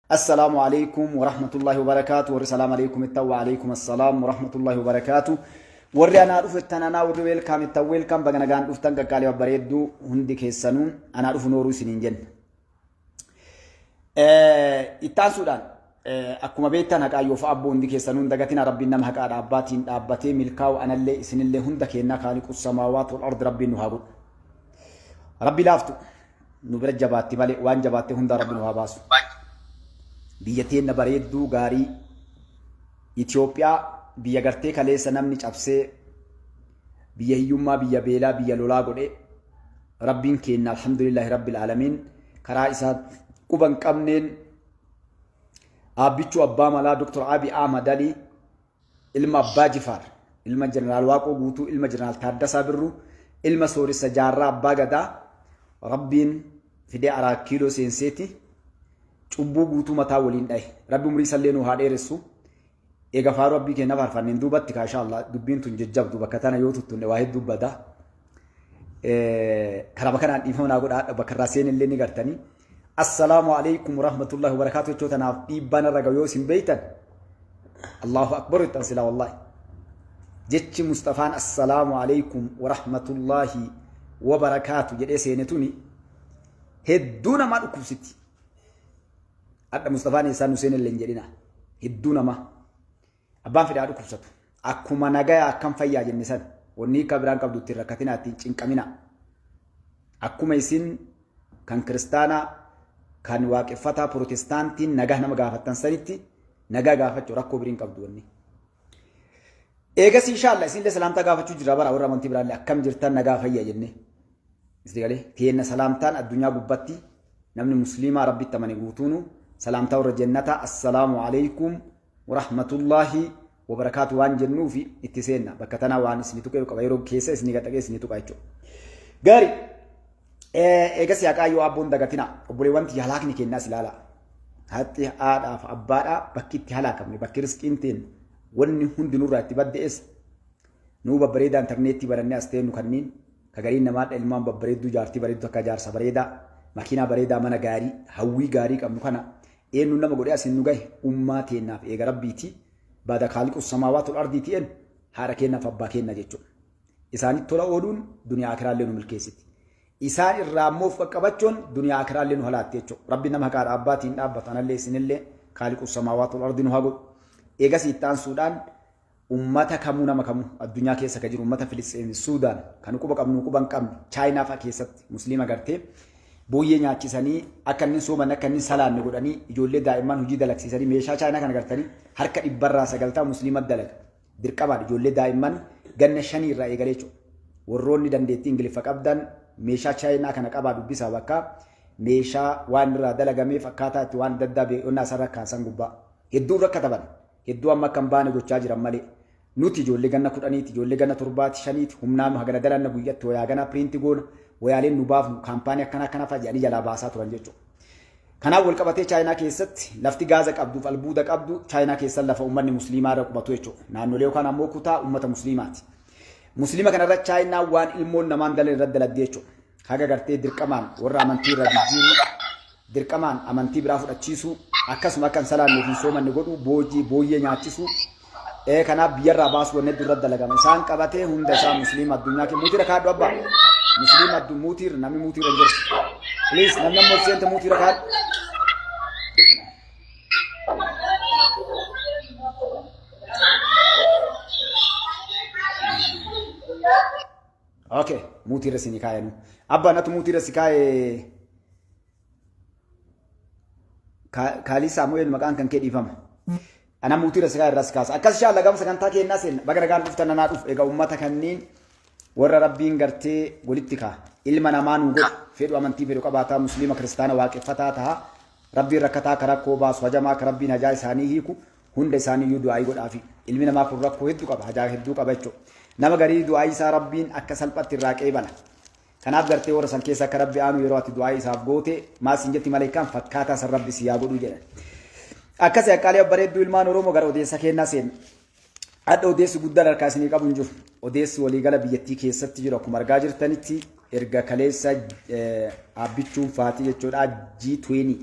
Assalaamu alaikum warahmatullahi wabarakaatu. Warri salaam alaikum ittan wa alaikum assalaam warahmatullahi wabarakaatu. Warri anaa dhufu ittan anaa, warri welcome ittan welcome, baga nagaan dhuftan qaqqaalee babbareedduu hundi keessanuu anaa dhufu nooruu isiniin jenna. Ittaansuudhaan akkuma beektan haqaa yoo fa'a abboo hundi keessanuu hin dagatina. Rabbiin nama haqaadha abbaatiin dhaabbatee milkaa'u anallee isinillee hunda keennaa kaaliqu samaawaat wal ardi Rabbiin nu haa godhu. Rabbi laaftu nu bira jabaatti malee waan jabaatte hundaa Rabbi nu haa baasu. Biyya teenna bareedduu gaarii Itoophiyaa, biyya gartee kaleessa namni cabsee biyya hiyyummaa, biyya beelaa, biyya lolaa godhe, Rabbiin keenna alhamdulillahi rabbil aalamiin karaa isaa quba hin qabneen Aabbichuu Abbaa Malaa Dr. Abiy Ahmad Ali, ilma Abbaa Jifaar, ilma Jeneraal Waaqoo Guutuu, ilma Jeneraal Taaddasaa Birruu, ilma Sooressa Jaarraa Abbaa Gadaa Rabbiin fidee Araat Kiiloo seenseeti cubbuu guutuu mataa waliin dhahe. Rabbi umrii isallee nuu haa dheeressu. Eega faaruu Rabbii keenya faarfanneen duubatti kaa insha Allah dubbiin tun jajjabdu bakka tana yoo tuttunne waa hedduu bada. Karama kanaan dhiifama naa godhaa, bakka irraa seenillee ni gartanii. Assalaamu alaikum warahmatullahi wabarakaatu jechuu tanaaf dhiibbaa narra gahu yoo isin beeytan Allahu akbar jettan silaa wallahi. Jechi Mustafaan assalaamu alaikum warahmatullahi wabarakaatu jedhee seene tuni hedduu namaa dhukkubsiti. Hadha Mustafaan eessaan nu seenellee hin jedhina. Hedduu namaa. Abbaan fedhaa dhukkubsatu. Akkuma nagaya akkam fayyaa jenne san wanni hiika biraan qabdu ittiin rakkatinaa, ittiin cinqamina. Akkuma isin kan kiristaanaa, kan waaqeffataa, pirootestaantiin nagaa nama gaafattan sanitti nagaa gaafachuu rakkoo biriin qabdu wanni. Eegas inshaalla isinillee salaamtaa gaafachuu jira bara warra amantii biraallee akkam jirtan nagaa fayyaa jennee. Isin galee teenna salaamtaan addunyaa gubbatti namni musliimaa Rabbitti amane guutuunu salaamtaa warra jennataa assalaamu alaikum warahmatullaahi wabarakaatu waan jennuufi itti seenna. Bakka tanaa waan isin tuqee qaba, yeroo keessa isin gadhaqee isin tuqa jechuudha. Gaarii eegas haqaa yoo abboon dagatina obboleewwan tiyya, halaakni kennaas ilaala. Haxxi haadhaaf abbaadhaa bakki itti halaakamne, bakki riskiin teen wanni hundi nurraa itti badde'es nuu babbareedaa intarneetii barannee as teennu kanniin ka gariin namaadha ilmaan babbareedduu, jaartii bareedduu takka, jaarsa bareedaa, makiinaa bareedaa, mana gaarii, hawwii gaarii qabnu kana eenyu nama godhee asiin nu gahe? Ummaa teennaaf eega Rabbiiti baada kaaliqu samaawaatu ardiiti een haadha keennaaf abbaa keenna jechuudha. Isaanitti tola ooluun duniyaa akiraallee nu milkeessiti. Isaan irraa immoo of qaqqabachuun duniyaa akiraallee nu halaatti jechuudha. Rabbi nama haqaadha abbaatiin dhaabbatu anallee isinillee kaaliqu samaawaatu ardi nu haa godhu. Eegas itti aansuudhaan ummata kamuu, nama kamuu addunyaa keessa ka jiru, ummata Filisxeen, Suudaan, kan quba qabnu quba hin qabne, Chaayinaa fa'a keessatti musliima gartee booyyee nyaachisanii akka inni soomanne, akka inni salaanne godhanii, ijoollee daa'imman hojii dalagsiisanii, meeshaa Chaayinaa kana gartanii harka 90% musliima dalaga. Dirqamaan ijoollee daa'imman ganna 5 irraa eegalee jechuudha. Warroonni dandeettii Ingiliffa qabdan meeshaa Chaayinaa kana qabaa dubbisaa, bakka meeshaa waan irraa dalagameef akkaataa itti waan adda addaa beekonnaa isarra kaasan gubbaa. Hedduun rakkataban. Hedduu amma akka hin baane gochaa jiran malee. Nuti ijoollee ganna 10ti, ijoollee ganna 7ti, 5ti, humnaan hagana dalanna guyyatti wayaa ganaa piriinti goona, wayaaleen nu baafnu kaampaanii akkana akkana fa'a jedhanii jalaa baasaa turan jechuudha. Kanaaf wal qabatee Chaayinaa keessatti lafti gaaza qabduuf albuuda qabdu Chaayinaa keessatti lafa uummanni musliimaa irra qubatu jechuudha. Naannolee yookaan ammoo kutaa uummata musliimaati. Musliima kanarra Chaayinaa waan ilmoon namaan dalan irratti dalagde jechuudha. Haga gartee dirqamaan warra amantii irraa jijjiiruu, dirqamaan amantii biraa fudhachiisuu, akkasuma akka hin salaanneef hin soomanne godhuu, boojii booyyee nyaachisuu, kanaaf biyyarraa baasuu wanni hedduu irratti dalagama. Isaan qabatee hunda isaa musliima addunyaa kee muutii rakaadhu abbaa. Musliima addu muutiirra namni muutiirra hin jiru. Please, namni amma ol seente muutii rakaadhu. Okay, muutii irra isinii kaayanu. Abbaa natu muutii irra si kaaye. Kaalii Saamu'eel maqaan kan kee dhiifama. Ana muutii irra si kaaya, irraa si kaasa. Akkas inshallah gama sagantaa keennaa seenna. Baga nagaan dhuftan, nanaa dhufu. Egaa uummata kanneen warra Rabbiin gartee walitti kaa. Ilma namaa nuu godhu. Fedhu amantii fedhu qabaataa, musliima, kiristaana, waaqeffataa taha. Rabbiin rakkataa ka rakkoo baasu, hajamaa ka Rabbiin hajaa isaanii hiiku, hunda isaanii iyyuu du'aayii godhaafi. Ilmi namaa kun rakkoo hedduu qaba, hajaa hedduu qaba jechuudha. Nama garii du'aayii isaa Rabbiin akka salphatti irraa qeebala. Kanaaf gartee warra san keessa akka Rabbi aanu yeroo ati du'aayii isaaf goote maal siin jetti maleekaan? Fakkaataa san Rabbi si yaa godhuu jedhan. Akkasii akkaalee babbareedduu ilmaan Oromoo gara odeessa kennaa seenna. Hadha odeessi guddaan harkaa isinii qabu hin jiru. Odeessi waliigala biyyattii keessatti jiru akkuma argaa jirtanitti erga kaleessa Abbichuun Faatii jechuudha G20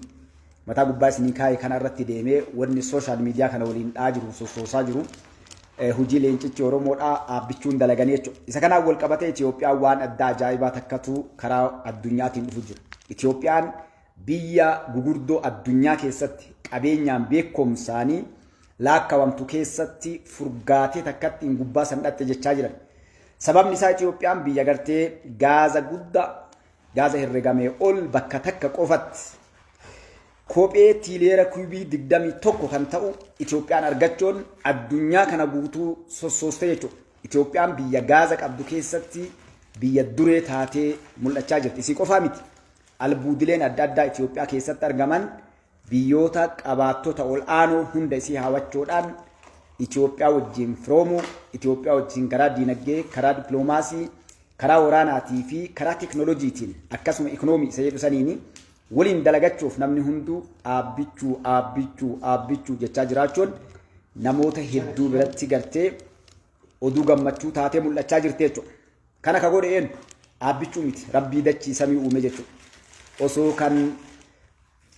Mataa gubbaa isinii kaa'e kana irratti deemee wanni social media kana waliin dha'aa jiru, sossoosaa jiru, hojii leencichi Oromoodhaa dhaabbichuun dalaganii jechuudha. Isa kanaan wal qabatee Itoophiyaan waan addaa ajaa'ibaa takkatu karaa addunyaatiin dhufu jira. Itoophiyaan biyya gugurdoo addunyaa keessatti qabeenyaan beekumsaanii laakkawamtu keessatti furgaatee takkatti hin gubbaa san dhatte jechaa jiran. Sababni isaa Itoophiyaan biyya gartee gaaza guddaa, gaaza herregamee ol, bakka takka qofatti kophee tiiliyeera kuubii 21 kan ta'u Itoophiyaan argachuun addunyaa kana guutuu sossooste jechuudha. Itoophiyaan biyya gaaza qabdu keessatti biyya duree taatee mul'achaa jirti. Isii qofaa miti. Albuudileen adda addaa Itoophiyaa keessatti argaman biyyoota qabaattota ol aanoo hunda isii hawachuudhaan Itoophiyaa wajjin firoomuu, Itoophiyaa wajjin karaa diinagdee, karaa dippiloomaasii, karaa waraanaatii fi karaa teeknooloojiitiin, akkasuma ikoonoomii isa jedhu saniini waliin dalagachuuf namni hunduu Aabbichuu, Aabbichuu, Aabbichuu jechaa jiraachuun namoota hedduu biratti gartee oduu gammachuu taatee mul'achaa jirti jechuudha. Kana ka godhe eenyu? Aabbichuu miti. Rabbii dachii samii uume jechuudha. Osoo kan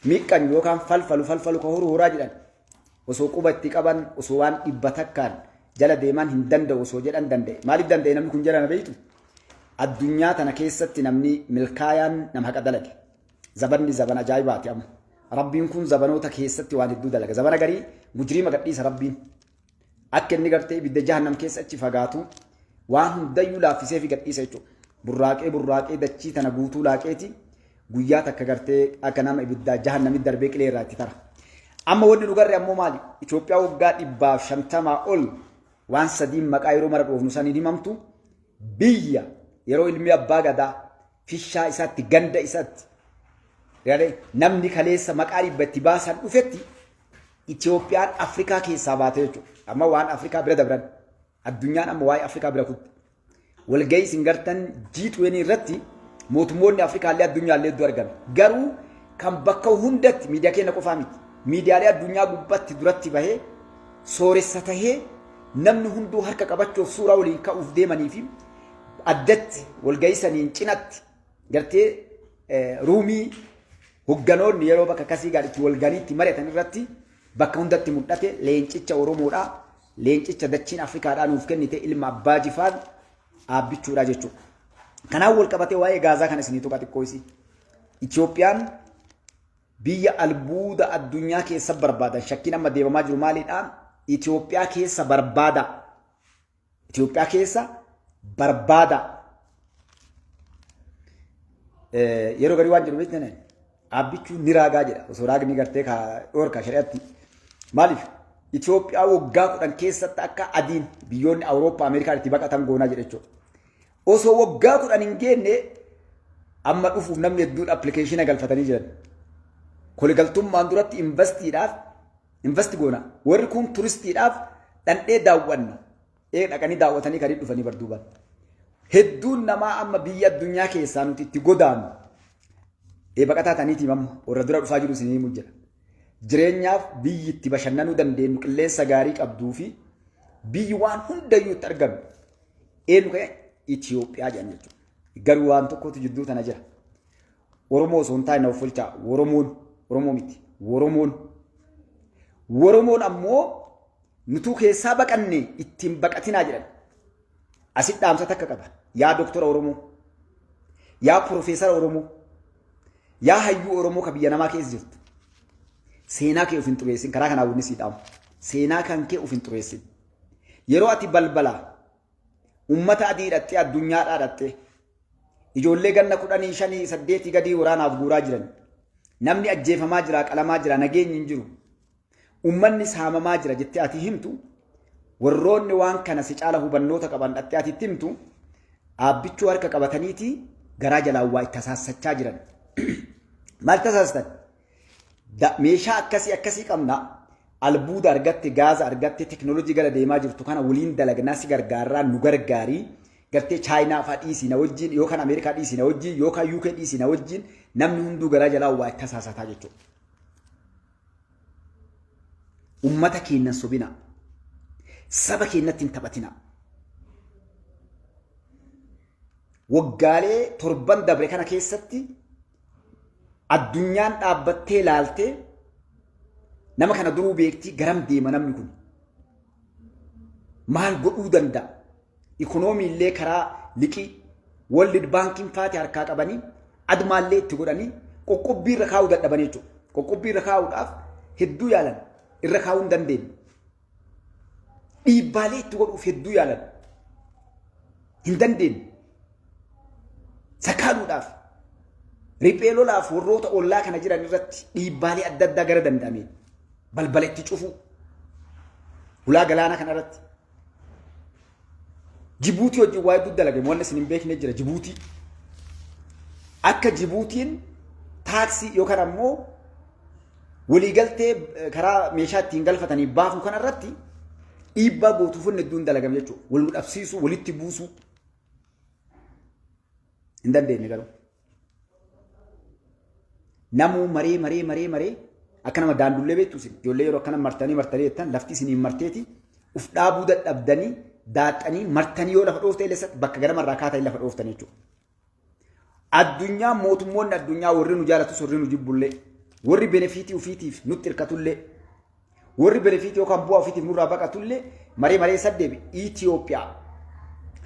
miqqan yookaan falfalu falfalu ka horu horaa jedhan, osoo quba itti qaban, osoo waan dhibba takkaan jala deeman hin danda'u osoo jedhan danda'e. Maaliif danda'e namni kun jedhama beektu? Addunyaa tana keessatti namni milkaayaan nama haqa dalage. Zabanni zaban ajaa'ibaati amma. Rabbiin kun zabanoota keessatti waan hedduu dalaga. Zabana garii mujriima gadhiisa Rabbiin. Akka inni gartee ibidda jahannam keessa achi fagaatu waan hundayyuu laaffisee fi gadhiisa jechuudha. Burraaqee burraaqee dachii tana guutuu laaqeeti guyyaa takka gartee akka nama ibiddaa jahannamitti darbee qilee irraa itti tara. Amma wanni nu garre ammoo maali? Itoophiyaa waggaa 150 ol waan sadiin maqaa yeroo mara dhoofnu saniin himamtu, biyya yeroo ilmi abbaa gadaa fishaa isaatti, ganda isaatti namni kaleessa maqaa dhibba itti baasan dhufetti Itoophiyaan Afrikaa keessaa baate jechuudha. Amma waan Afrikaa bira dabran, addunyaan amma waa'ee Afrikaa bira kutte. Walgahii isin gartan G20 irratti mootummoonni Afrikaallee addunyaallee hedduu argame. Garuu kan bakka hundatti miidiyaa keenya qofaa miti. Miidiyaalee addunyaa gubbaatti duratti bahee sooressa tahee namni hunduu harka qabachuuf suuraa waliin ka'uuf deemanii fi addatti walgahii saniin cinatti gartee ruumii hogganoonni yeroo bakka akkasii gaadhi itti walgahanii itti mari'atan irratti bakka hundatti mul'ate leencicha Oromoodha. Leencicha dachiin Afrikaadhaa nuuf kennite, ilma Abbaa Jifaar Aabbichuudha jechuudha. Kanaan wal qabatee waa'ee gaazaa kana isinii tuqa xiqqoo isii. Itoophiyaan biyya albuuda addunyaa keessa barbaadan, shakkiin amma deemamaa jiru maalidha? Itoophiyaa keessa barbaada. Itoophiyaa keessa barbaada. Yeroo garii waan jedhu beektan, Aabbichuun ni raagaa jedha. Osoo raagni gartee ka dhoorka shari'atti. Maaliif? Itoophiyaa waggaa 10 keessatti akka adiin biyyoonni Awurooppaa, Ameerikaan itti baqatan goonaa jedha jechuudha. Osoo waggaa 10 hin geenne amma dhufuuf namni hedduun appilikeeshina galfatanii jiran. Koligaltummaan duratti investiidhaaf invest goona. Warri kun turistiidhaaf dhandhee daawwanna. Ee, dhaqanii daawwatanii kan dhufanii barduuban. Hedduun namaa amma biyya addunyaa keessaa nuti itti godaanu. Ee, baqataa taniitiif amma warra dura dhufaa jiru isin himu jira. Jireenyaaf biyyi itti bashannanuu dandeenyu, qilleensa gaarii qabduu fi biyyi waan hundayyuu itti argamu. Eenyu ka'e? Itoophiyaa jedhan jechuudha. Garuu waan tokkotu jidduu tana jira. Oromoo osoo hin taane, na offolchaa, Oromoon Oromoo miti. Oromoon. Oromoon ammoo nutuu keessaa baqanne ittiin baqatinaa jedhan. Asit dhaamsa takka qaba. Yaa doktora Oromoo. Yaa profeesara Oromoo. Yaa hayyuu Oromoo ka biyya namaa keessa jirtu. Seenaa kee of hin xureessin. Karaa kanaa wanni sii dhaamu. Seenaa kan kee of hin xureessin. Yeroo ati balbala ummata adii hidhattee, addunyaadhaa hidhattee, ijoollee ganna 15, 8 gadii waraanaaf guuraa jiran. Namni ajjeefamaa jira, qalamaa jira, nageenyi hin jiru. Uummanni saamamaa jira jettee ati himtu, warroonni waan kana si caala hubannoota qaban dhattee ati itti himtu, Aabbichuu harka qabataniiti garaa jalaan waa itti hasaassachaa jiran. Maal tasaastan? Meeshaa akkasii akkasii qabna. Albuuda argatte, gaaza argatte, teknoolojii gara deemaa jirtu kana waliin dalagnaa, si gargaarraa, nu gargaarii. Gartee Chaayinaa fa'aa dhiisii na wajjin, yookaan Ameerikaa dhiisii na wajjin, yookaan UK dhiisii na wajjin, namni hunduu garaa jalaa waa itti hasaasataa jechuudha. Ummata keenyan sobina. Saba keenyatti hin taphatina. Waggaalee torban dabre kana keessatti addunyaan dhaabbattee ilaaltee Nama kana duruu beektii, garam deema namni kun? Maal godhuu danda'a? Ikonoomii illee karaa liqii World Bankiin faati harkaa qabanii, admaallee itti godhanii, qoqqobbii irra kaa'uu dadhabanii jechuudha. Qoqqobbii irra kaa'uudhaaf hedduu yaalan, irra kaa'uu hin dandeenye. Dhiibbaalee itti godhuuf hedduu yaalan, hin dandeenye. Sakaaluudhaaf riphee lolaaf warroota ollaa kana jiran irratti dhiibbaalee adda addaa gara danda'ameen balbala itti cufuu, hulaa galaanaa kana irratti Jibuutii wajjin waa hedduu dalagame. Wanni isin hin beekne jira. Jibuutii akka Jibuutiin taaksii yookaan ammoo waliigaltee karaa meeshaa ittiin galfatanii baafnu kana irratti dhiibbaa gootuuf wanni hedduun dalagame jechuudha. Wal nu dhabsiisuu, walitti buusuu hin dandeenye garuu. Namuu maree maree maree maree akka nama daandullee beektu isin ijoollee yeroo akkana martanii martanii jettan, lafti isiniin marteeti uf dhaabuu dadhabdanii daaxanii martanii yoo lafa dhoofte illee bakka ganamarraa kaatanii lafa dhooftan jechuudha. Addunyaa, mootummoonni addunyaa, warri nu jaalatus warri nu jibbullee, warri benefiitii ofiitiif nutti hirkatullee, warri benefiitii yookaan bu'aa ofiitiif nurraa baqatullee, maree maree saddeebi Itoophiyaa.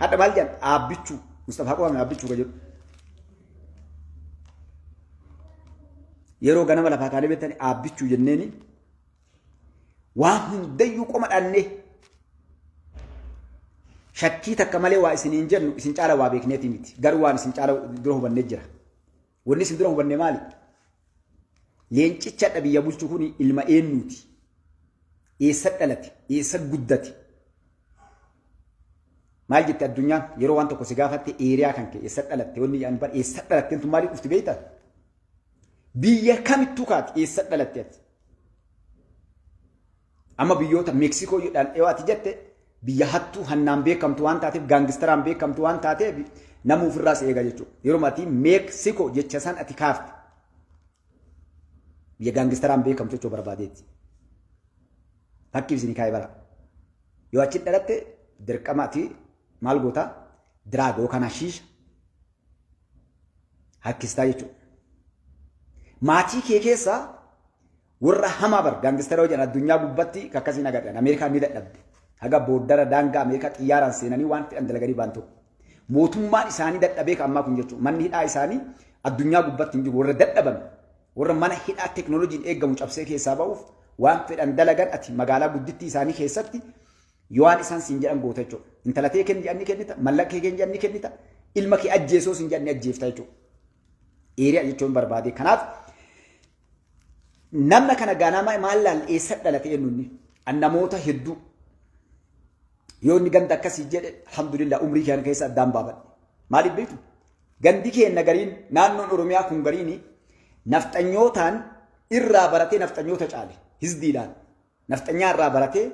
Hadha maal jedhan? Dhaabbichuu Mustafaa qofa dhaabbichuu ka jedhu. Yeroo ganama lafaa kaanee beektanii dhaabbichuu jenneeni waan hundayyuu qoma dhannee shakkii takka malee waa isiniin jennu, isin caala waa beekneeti miti. Garuu waan isin caala dura hubannee jira. Wanni isin dura hubanne maali? Leencicha biyya bulchu kun ilma eenyuuti? Eessa dhalate? Eessa guddate? Maal jette addunyaan yeroo waan tokko si gaafatte, area kan kee, eessa dhalatte? Wanni jedhan bar eessa dhalatte tun maaliif dhufti beektaa? Biyya kamittuu kaati, eessa dhalatte ati? Amma biyyoota Meeksikoo jedhan yoo ati jette, biyya hattuu hannaan beekamtu waan taateef, gangsteraan beekamtu waan taateef, nama ofirraas eega jechuudha. Yeroo ati Meeksikoo jecha san ati kaafte, biyya gangsteraan beekamtu jechuu barbaadeetti. Fakkiif isin kaa'ee bara. Yoo achi dhalatte, dirqama ati maal goota? Drug yookaan hashiisha hakkistaa jechuudha. Maatii kee keessaa warra hamaa bar gangstera jedhan addunyaa gubbatti akkasiin agarran. Ameerikaan ni dadhabde. Haga bordera daangaa Ameerikaa xiyyaaraan seenanii waan fedhan dalaganii baan tokko. Mootummaan isaanii dadhabee kan ammaa kun jechuudha. Manni hidhaa isaanii addunyaa gubbatti hin jiru. Warra dadhabame, warra mana hidhaa teknooloojiin eegamu cabsee keessaa ba'uuf waan fedhan dalagan, ati magaalaa guddittii isaanii keessatti yoo waan isaan siin jedhan goota jechuudha. Intala tee kenni jedhan ni kennita, mallaqa kee kenni jedhan ni kennita, ilma kee ajjeesoo siin jedhan ni ajjeefta jechuudha. Area jechuun barbaade. Kanaaf namna kana ganama maal laal, eessa dhalate, eenyunni? An namoota hedduu yoo inni ganda akkasii jedhe, alhamdulillah, umrii keenya keessa addaan baafadhe. Maaliif beektu? Gandi keenya gariin, naannoon Oromiyaa kun gariin nafxanyootaan irraa baratee nafxanyoota caale hizdiidhaan. Nafxanyaa irraa baratee,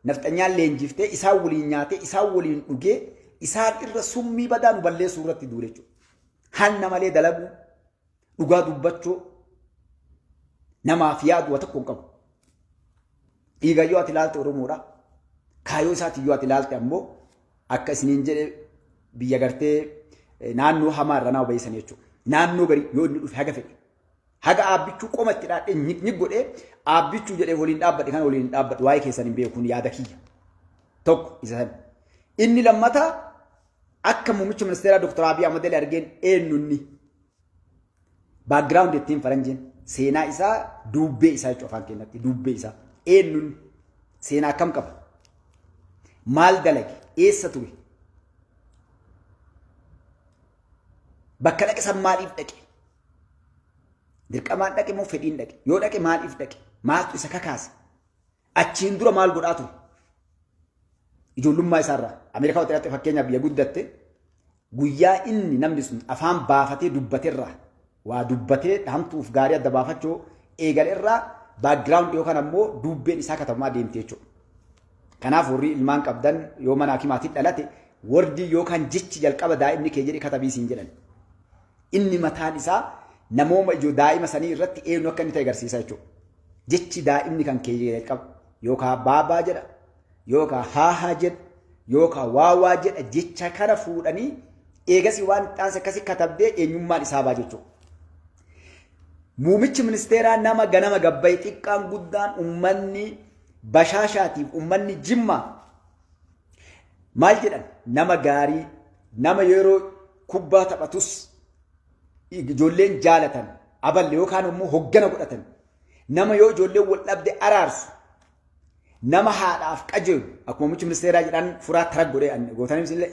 nafxanyaan leenjiftee, isaan waliin nyaatee, isaan waliin dhugee, isaan irra summii badaa nu balleessuu irratti duule jechuudha. Hanna malee dalaguu, dhugaa dubbachuu, namaaf yaadu waa tokko hin qabu. Dhiiga yoo ati ilaalte Oromoodha. Kaayoo isaatiin yoo ati ilaalte ammoo, akka isiniin jedhe, biyya gartee naannoo hamaa irra nama bayisan jechuudha. Naannoo garii yoo inni dhufe haga fedhe. Haga aabbichuu qoma itti dhaadhee nyik godhee aabbichuu jedhee waliin dhaabbadhe, kana waliin dhaabbadhu waa'ee keessan hin beeku, kun yaada kiyya. Tokko isa sana. Inni lammataa, akka muummicha ministeeraa Dr. Abiy Ahmad argeen, eenyunni background ittiin faranjiin seenaa isaa, duubbee isaa jechuudha, afaan keenyatti duubbee isaa, eenyunni, seenaa akkam qaba, maal dalage, eessa ture, bakka dhaqe san maaliif dhaqe, dirqamaan dhaqe moo fedhiin dhaqe, yoo dhaqe maaliif dhaqe, maaltu isa kakaase, achiin dura maal godhaa ture, ijoollummaa isaarraa Ameerikaa wixiraatti fakkeenyaaf biyya guddatte, guyyaa inni namni sun afaan baafatee dubbaterraa, waa dubbatee hamtuuf gaarii adda baafachuu eegale irraa background yookaan ammoo duubbeen isaa katabamaa deemte jechuudha. Kanaaf warri ilmaan qabdan, yoo mana hakimaatiin dhalate, wordii yookaan jechi jalqaba daa'imni kee jedhe katabii siin jedhan. Inni mataan isaa namooma ijoo daa'ima sanii irratti eenyu akka inni ta'e agarsiisa jechuudha. Jechi daa'imni kan kee jalqaba yookaan baabaa jedha, yookaan haahaa jedha, yookaan waawaa jedha, jecha kana fuudhanii eegasii waan itti aanse akkasii katabdee eenyummaan isaa baa jechuudha. Muumichi ministeeraa nama ganama gabbaye xiqqaan guddaan ummanni bashaashaatiif ummanni Jimmaa maal jedhan? Nama gaarii, nama yeroo kubbaa taphatus ijoolleen jaalatan, aballe yookaan immoo hoggana godhatan, nama yoo ijoolleen wal dhabde araarsu, nama haadhaaf qajeelu, akkuma muummichi ministeeraa jedhan furaa tarak godhee gootanii illee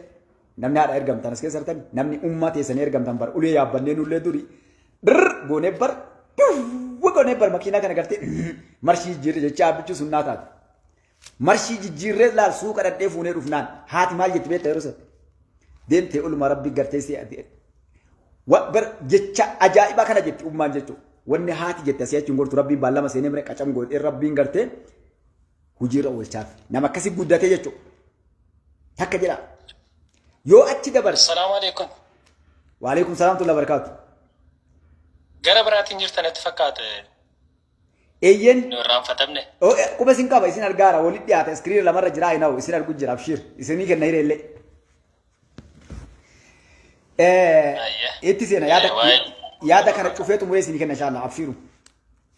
namni haadha ergamtan as keessa jirtan, namni ummaa teessanii ergamtan bara ulee yaabbannee nullee duri dhirr goonee bar duwwa goonee bar makiinaa kana gartee marshii jijjiirre jecha Abbichuu sunnaa taate. Marshii jijjiirree laal suuqa dhadhee fuunee dhufnaan haati maal jetti beektaa? Yeroo sana deemtee oluma rabbi gartee si bar jecha ajaa'ibaa kana jetti ummaan jechuudha. Wanni haati jette asii achiin gortu rabbiin baallama seenee mire qacam godhee rabbiin gartee hojiirra oolchaaf nama akkasii guddatee jechuudha. Takka jedha. Yoo achi dabarse. Assalaamu alaikum. Waalaikum salaam tulla barakaatu. Gara biraatiin jirtanitti fakkaate. Eeyyeen. Nu irraanfatamne. Quba isin qaba, isin argaara, walitti dhiyaata, iskiriina lamarra jira hin hawwu, isin argu jira, abshiir isinii kenna hireellee. Itti seena, yaada kana cufee xumuree isinii kenna inshallah, abshiiru.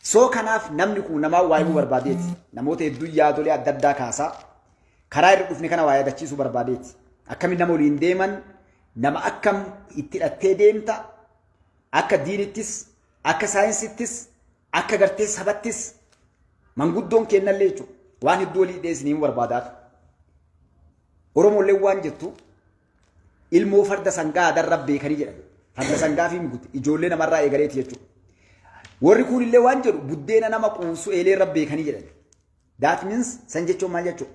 Soo kanaaf namni kun namaa waa himuu barbaadeeti. Namoota hedduu yaadolee adda addaa kaasaa karaa irra dhufne kana waa yaadachiisuu barbaadeeti. Akkamiin nama waliin deeman, nama akkam itti hidhattee deemta, akka diinittis, akka saayinsittis, akka gartee sabattis, manguddoon kennallee jechuudha. Waan hedduu walii dhiyeessinii himuu barbaadaadha. Oromoollee waan jettu ilmoo farda sangaa adarra beekanii jedhan. Farda sangaa fi mikuti ijoollee namarraa eegaleeti jechuudha. Warri kuunillee waan jedhu buddeena nama quunsu eelee irra beekanii jedhan. That means san jechuun maal jechuudha?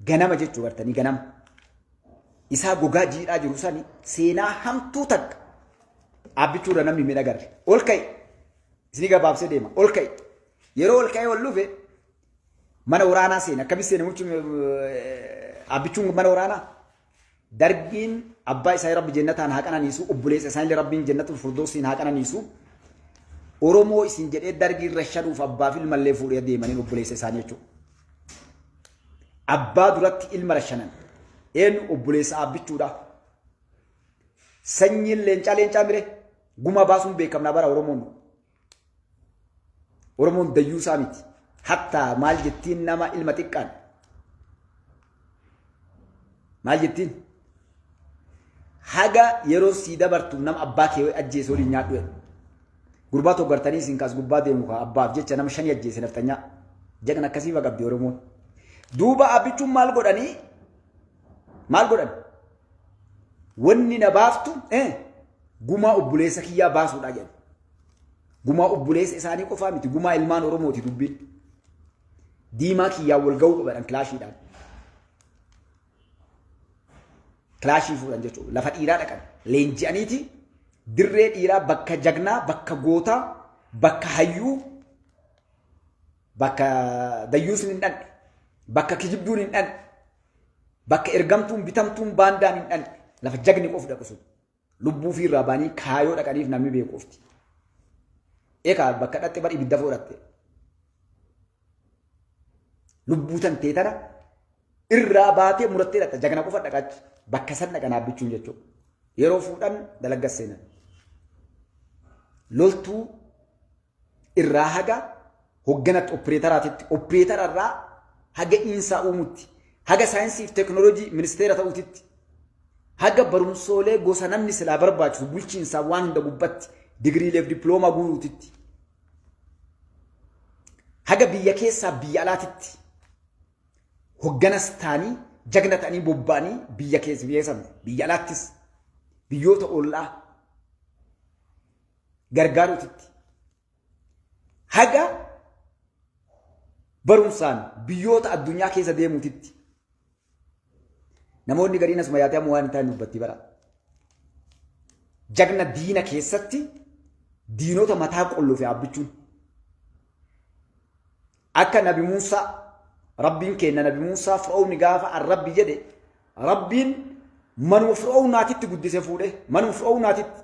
Ganama jechuu bartanii ganama. Isaa gogaa jiidhaa jiru sani seenaa hamtuu takka dhaabbichuurra namni hin agarre. Ol ka'e. Isinii gabaabsee deema. Ol ka'e. Yeroo ol ka'ee ol dhufe mana waraanaa seene. Akkamitti seene muchi Abbichuun mana waraanaa? Dargiin abbaa isaa Rabbi jennataan haa qananiisu, obboleessa isaanillee Rabbiin jannatul furdoosiin haa qananiisu. Oromoo isin jedhee dargii irra shanuuf abbaa fi ilmallee fuudhee deemaniin obboleessa isaanii jechuudha. Abbaa duratti ilma rashanan. Eenyu? Obboleessa Abbichuudha. Sanyiin leencaa leencaa mire gumaa baasuun beekamna bara Oromoon. Oromoon dayyuusaa miti. Hattaa maal jettiin nama ilma xiqqaan? Maal jettiin? Haga yeroo sii dabartu nama abbaa kee ajjeese waliin nyaadhu jedha. Gurbaa tokko gartanii isin kaas gubbaa deemu kaa abbaaf jecha nama shanii ajjeese naftanyaa. Jagna akkasii fa qabdi Oromoon. Duuba Abbichuun maal godhanii? Maal godhan? Wanni na baaftu gumaa obboleessa kiyyaa baasuudha jedhan. Gumaa obboleessa isaanii qofaa miti, gumaa ilmaan Oromooti dubbiin. Diimaa kiyyaan wal ga'uu qaban kilaashiidhaan. Kilaashii fuudhan jechuudha. Lafa dhiiraa dhaqan. Leenji'aniiti dirree dhiiraa, bakka jagnaa, bakka gootaa, bakka hayyuu, bakka dayyuusni hin dhanne, bakka kijibduun hin dhanne, bakka ergamtuun bitamtuun baandaan hin dhanne, lafa jagni qof dhaqu sun. Lubbuu fi irraa baanii kaayoo dhaqaniif namni beeku ofti. Ekaa bakka dhatte bar ibidda fuudhatte. Lubbuu tan tee tana irraa baatee murattee dhatta, jagna qofa dhaqachi bakka san dhaqan Abbichuun jechuudha. Yeroo fuudhan dalaggas seenan. Loltuu irraa haga hogganatti opereetaraatitti, opereetara irraa haga iinsaa uumutti, haga saayinsii fi teekinooloojii ministeera ta'uutitti, haga barumsoolee gosa namni silaa barbaachisu bulchiinsaa waan hunda gubbatti digiriilee fi dippiloomaa guuruutitti, haga biyya keessaa biyya alaatitti hogganas ta'anii jagna ta'anii bobba'anii biyya keessa biyya sana biyya alaattis biyyoota ollaa gargaaruutitti, haga barumsaan biyyoota addunyaa keessa deemuutitti. Namoonni gariin asuma yaatee amma waan hin taane dubbatti bara. Jagna diina keessatti diinota mataa qollofe Abbichuun. Akka Nabi Muusaa, Rabbiin kenna Nabi Muusaa Fir'aawni gaafa an Rabbi jedhe, Rabbiin manuma Fir'aawnaatitti guddise, fuudhee manuma Fir'aawnaatitti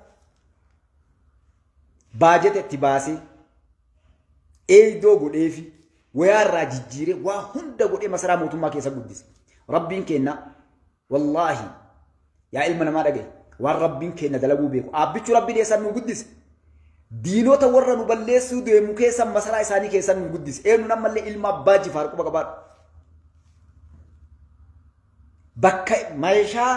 baajeta itti baasee, eeydoo godheefi, wayaa irraa jijjiiree, waa hunda godhee masaraa mootummaa keessa guddise. Rabbiin kenna wallaahi, yaa ilma namaa dhagaye, waan Rabbiin kenna dalaguu beeku. Abbichuu Rabbi deessan nu guddise. Diinota warra nu balleessuu deemu keessa masaraa isaanii keessan nu guddise. Eenyuun ammallee ilma Abbaa Jifaar quba qabaadhu. Bakka meeshaa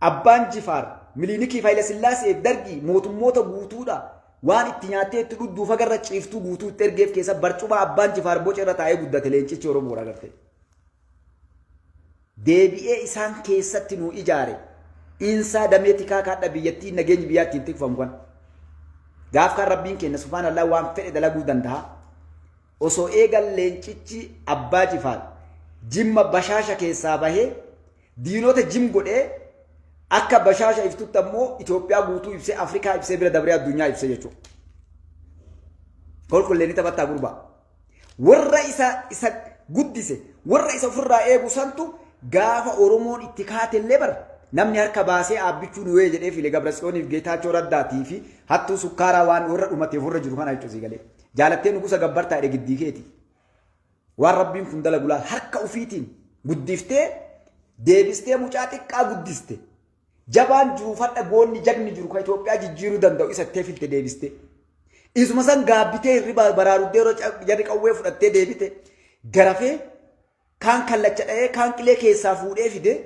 Abbaan Jifaar Milinikii Haayila Sillaasee Dargii mootummoota guutuudha waan itti nyaattee itti dhugduu fagarra ciiftuu guutuu itti ergeef keessa barcuma Abbaan Jifaar boca irra taa'ee guddate leencichi Oromoodha garte. Deebi'ee isaan keessatti nu ijaare. Insaa damee tikaa kaadha biyyattii nageenyi biyyaa ittiin tikfamu kan. Gaaf kan Rabbiin kenna subhaanallah waan fedhe dalaguu danda'a. Osoo eegan leencichi Abbaa Jifaar Jimma bashaasha keessaa bahee diinota jim godhee akka bashaasha iftutti ammoo Itoophiyaa guutuu ibsee Afrikaa ibsee bira dabree addunyaa ibsee jechuudha. Kolkollee ni taphattaa gurbaa. Warra isa guddise, warra isa ofirraa eegu santu gaafa Oromoon itti kaatellee bar namni harka baasee Aabbichuu nu wee jedhee file Gabratsiyooniif Geetaachoo Raddaatii fi hattuu sukkaaraa waan warra dhumateef warra jiru kana jechuudha sii galee. Jaalattee nugusa gabbartaa jedhe giddii keeti. Waan Rabbiin kun dalagu laal harka ufiitiin guddiftee deebistee mucaa xiqqaa guddiste. Jabaan jiru fadha goonni jagni jiru kan Itoophiyaa jijjiiruu danda'u isa ittee filte deebistee. Isuma san gaabbitee hirriba baraaruddee yeroo jarri qawwee fudhattee deebite garafee kaan kallacha dha'ee kaan qilee keessaa fuudhee fidee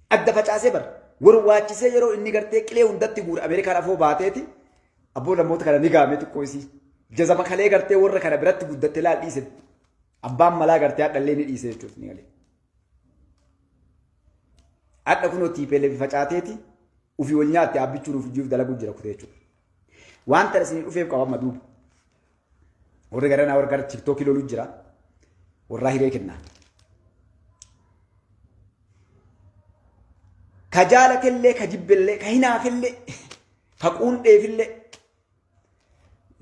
adda facaasee bara. Warwaachisee yeroo inni gartee qilee hundatti guure Ameerikaan afoo baateeti abboo namoota kana ni gaamee xiqqoo isii. Jazaba kalee gartee warra kana biratti guddatte laal dhiise. Abbaan malaa gartee hadhallee ni dhiise jechuudha ni galee. Hadha kunoo TPLF facaateeti ofii wal nyaatte Aabbichuun ofii jiruuf dalaguu jira kutee jechuudha. Waan tana isinii dhufeef qabama duuba. Warri garanaa warri gara TikTokii loluu jira. Warraa hiree kennaa. Ka jaalatellee, ka jibbellee, ka hinaafellee, ka quundheefillee.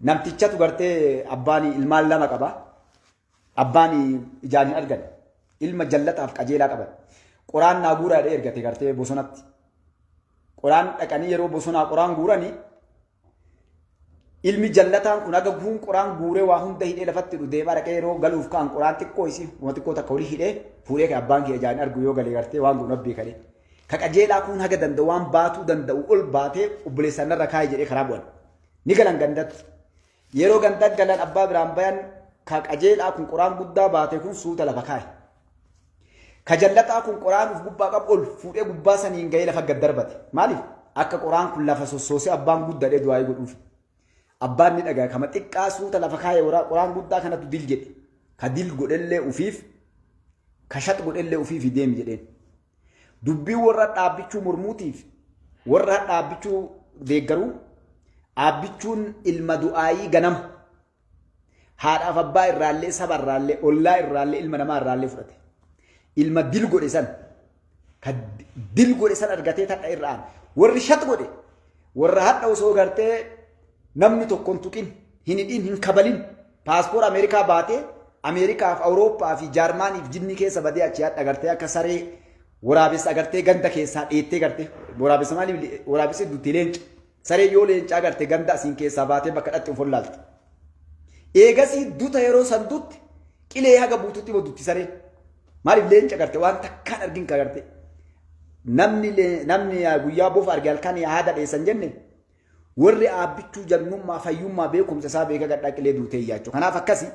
Namtichatu gartee abbaan ilmaan lama qaba. Abbaan ijaan hin argan. Ilma jallataaf qajeelaa qaban. Qoraan naa guuraa jedhee ergate gartee bosonatti. Qoraan dhaqanii yeroo bosonaa qoraan guuranii ilmi jallataan kun haga guun qoraan guuree waa hunda hidhee lafatti hidhu deemaa dhaqee yeroo galuuf ka'an qoraan xiqqoo isii uma xiqqoo takka olii hidhee fuudhee kan abbaan kee ijaan argu yoo galee gartee waan godhu rabbii kadhee. Ka qajeelaa kun haga danda'u waan baatuu danda'u ol baatee obboleessaan narra kaa'e jedhee karaa bu'an. Ni galan gandatti. Yeroo ganda galan abbaa biraan bayan ka qajeelaa kun qoraan guddaa baate kun suuta lafa kaa'e. Ka jallataa kun qoraan uf gubbaa qabu ol fuudhee gubbaa saniin ga'ee lafa gad darbate. Maaliif? Akka qoraan kun lafa sossoosee abbaan guddadhee du'aayii godhuuf. Abbaan ni dhagaya kama xiqqaa suuta lafa kaa'e qoraan guddaa kanatu dil jedhe. Ka dil godhellee ufiif ka shax godhellee ufiif deemi jedheen. Dubbii warra Dhaabbichuu mormuutiif warra Dhaabbichuu deeggaruu, Dhaabbichuun ilma du'aayii ganama haadhaaf abbaa irraallee saba irraallee ollaa irraallee ilma namaa irraallee fudhate. Ilma dil godhe san ka dil godhe san argatee tadha irra aane. Warri shat godhe warra hadha osoo gartee namni tokko hin tuqin hin hidhin hin kabalin paaspoora Ameerikaa baatee Ameerikaaf Awurooppaa fi Jaarmaaniif jinni keessa badee achi hadha gartee akka saree waraabessa agartee ganda keessaa dheettee gartee waraabessa maaliif waraabessi dutti leenca saree yoo leencaa gartee ganda asiin keessaa baatee bakka dhatti of wallaalti. Eegasii duta yeroo san dutti qilee haga buututti immoo dutti saree maaliif leenca garte waan takkaan argin ka garte namni namni guyyaa bofa arge halkan haada dheessan jenne. Warri Aabbichuu jagnummaa fayyummaa beekumsa isaa beeka gadhaa qilee duutee iyyaachuu. Kanaaf akkasi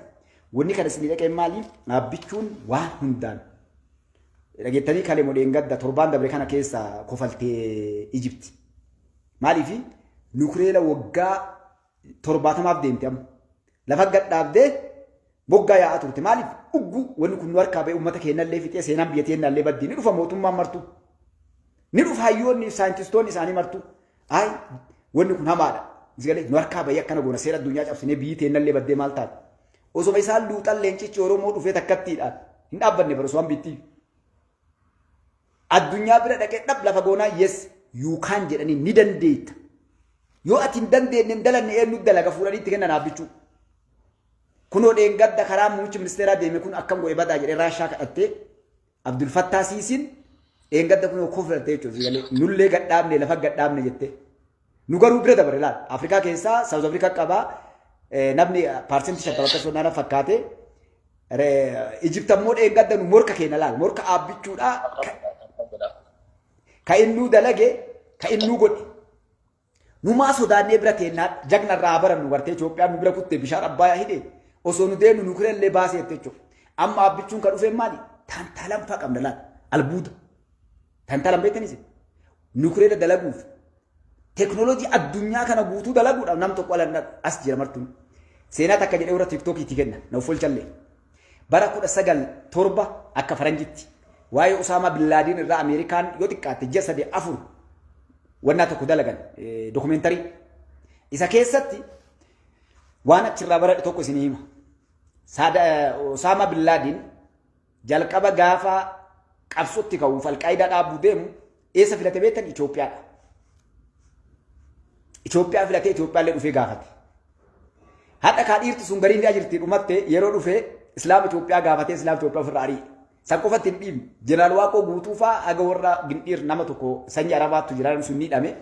wanni kana isinii dhaqeen maali? Aabbichuun waan hundaan dhageettanii kalee modheen gadda torbaan dabre kana keessa kofaltee Ijipti. Maaliif nukireela waggaa 70f deemte amma. Lafa gadhaabdee moggaa yaa'aa turte. Maaliif uggu wanni kun nu harkaa ba'e uummata keenyallee fixee seenaan biyya teennaallee baddii ni dhufa mootummaan martuu. Ni dhufa hayyoonni saayintistoonni isaanii martuu. Ayi wanni kun hamaadha. Isigalee nu harkaa bahee akkana goona seera addunyaa cabsinee biyyi teennallee baddee maal taate. Osoma isaan luuxan leencichi Oromoo dhufee takkattiidhaan hin dhaabbanne bara osoo hambittii. Addunyaa bira dhaqee dhab lafa goonaa yes you can jedhanii ni dandeetta. Yoo ati hin dandeenye hin dalanne eenyu dalaga fuudhanii itti kennan Aabbichuu. Kunoo dheengadda karaa muummichi ministeeraa deeme kun akkam godhe badaa jedhee Raashaa kadhattee Abdul Fattaa Siisiin dheengadda kunoo koflatte jechuudha. Sigalee nullee gadhaabne lafa gadhaabne jettee. Nu garuu bira dabarre laal. Afrikaa keessaa South Africa qabaa namni 50% akkasuma nana fakkaate. Ijipt ammoo dheengadda nu morka keenya laal. Morka Aabbichuudha. Ka innuu dalage ka innuu godhe. Numaa sodaannee bira teennaa jagna irraa barannu gartee Itoophiyaan nu bira kutte, bishaan Abbayaa hidhe, osoo nu deemnu nu kirellee baasee jechuudha. Amma Abbichuun kan dhufeen maali? Tantalam fa'aa qabna laata? Albuuda. Tantalam beektanis nukireera dalaguuf, teknooloojii addunyaa kana guutuu dalaguudhaaf nam tokko ala as jira martuun. Seenaa takka jedhee warra TikTokiitti kenna na uffolchallee. Bara 1907 akka faranjitti waa'ee Usaamaa Billaadiin irraa Ameerikaan yoo xiqqaatte ji'a 3 4 wannaa tokko dalagan, dokumentarii. Isa keessatti waan achirraa baradhe tokko isinii hima. Usaamaa Billaadiin jalqaba gaafa qabsootti ka'uuf Alqaayidaa dhaabbuu deemu eessa filate beektan? Itoophiyaadha. Itoophiyaa filatee Itoophiyaallee dhufee gaafate. Hadha kaa dhiirti sun gariin jirti dhumatte. Yeroo dhufee Islaam Itoophiyaa gaafatee Islaam Itoophiyaa ofirraa ari'e. San qofatti hin dhiibne. Jeneraal Waaqoo Guutuu fa'aa haga warra Gindhiir nama tokko sanyii Arabaattu jira sun ni hidhame.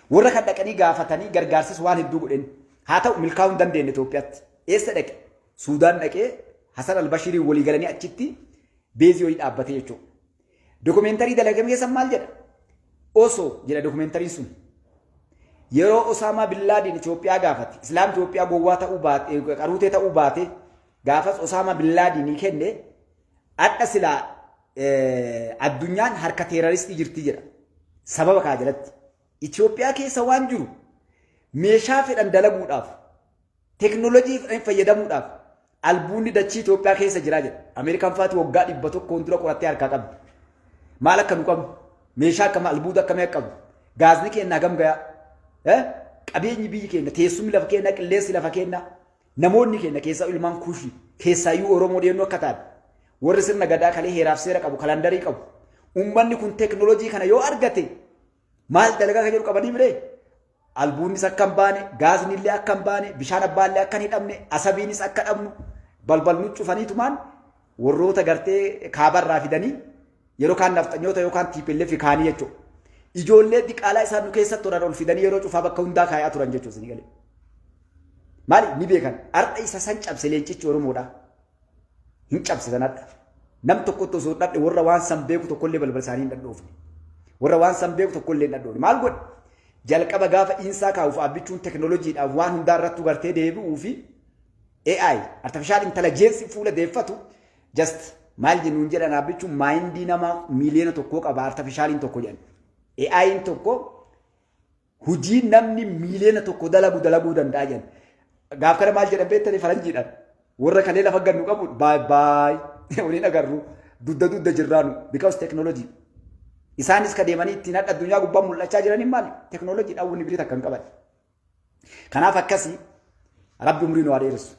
Warra kan dhaqanii gaafatanii gargaarsis waan hedduu godhen. Haa ta'u, milkaa'uu hin dandeenye Itoophiyaatti. Eessa dhaqe? Suudaan dhaqee Hasan Albashiriin walii galanii achitti beezii wayii dhaabbatee jechuudha. Dokumeentarii dalagame keessa maal jedha? Osoo jedha dokumentariin sun. Yeroo Osaamaa Billaadiin Itoophiyaa gaafate, Islaam Itoophiyaa gowwaa ta'uu baate, qaruutee ta'uu baate, gaafas Osaamaa Billaadiin kenne, hadha silaa addunyaan harka teeraristii jirti jedha. Sababa kaa jalatti. Itoophiyaa keessa waan jiru meeshaa fedhan dalaguudhaaf, teknoolojii fedhan fayyadamuudhaaf albuunni dachii Itoophiyaa keessa jira jedha. Ameerikaan faati waggaa 100n dura qorattee harkaa qabdi. Maal akka nu qabnu? Meeshaa akkam, albuuda akkamii akka qabnu? Gaazni keenya hagam gayaa? Qabeenyi biyyi keenya, teessumni lafa keenya, qilleensi lafa keenya, namoonni keenya keessaa ilmaan Kuushii, keessaayyuu Oromoo dhiyeennoo akka ta'an, warri sirna gadaa kalee heeraaf seera qabu, kalandarii qabu. Uummanni kun teknoolojii kana yoo argate maal dalagaa kan jedhu qabanii miree? Albuunnis akka hin baane, gaazni illee akka hin baane, bishaan abbaallee akka hin hidhamne, Asabiinis akka dhabnu, balbal nu cufaniitumaan warroota gartee kaabarraa fidanii yeroo kaan nafxanyoota yookaan TPLF kaanii jechuudha. Ijoollee diqaalaa isaan nu keessa turan ol fidanii yeroo cufaa bakka hundaa kaayaa turan jechuudha isin galee. Maali ni beekan, har'a isa san cabse leencichi Oromoodha. Hin cabse sanadha. Nam tokkotti osoo dhadhe warra waan san beeku tokkollee balbal isaanii hin dhadhoofne. Warra waan san beeku tokkollee hin dhadhoofne. Maal godhe? Jalqaba gaafa iinsaa kaa'uuf Abbichuun teknooloojiidhaan waan hundaa irrattu gartee deebi'uu fi AI, artificial intelligence fuula deeffatu, just maal jennuun jedhan, Abbichuun mindii nama 1 miiliyoona qaba artificialiin tokko jedhan. AI'n tokko hojii namni 1 miiliyoona dalagu dalaguu danda'a jedhan. Gaaf kana maal jedhan beektanii? Faranjiidhaan. Warra kalee lafa gannu qabu baay baay waliin agarru dudda dudda jirraanu because technology. Isaanis ka deemanii ittiin hadha addunyaa gubbaa mul'achaa jiraniin maali? Teknooloojiidhaan wanni birii takka hin qaban. Kanaaf akkasii Rabbi umrii nu haa dheeressu.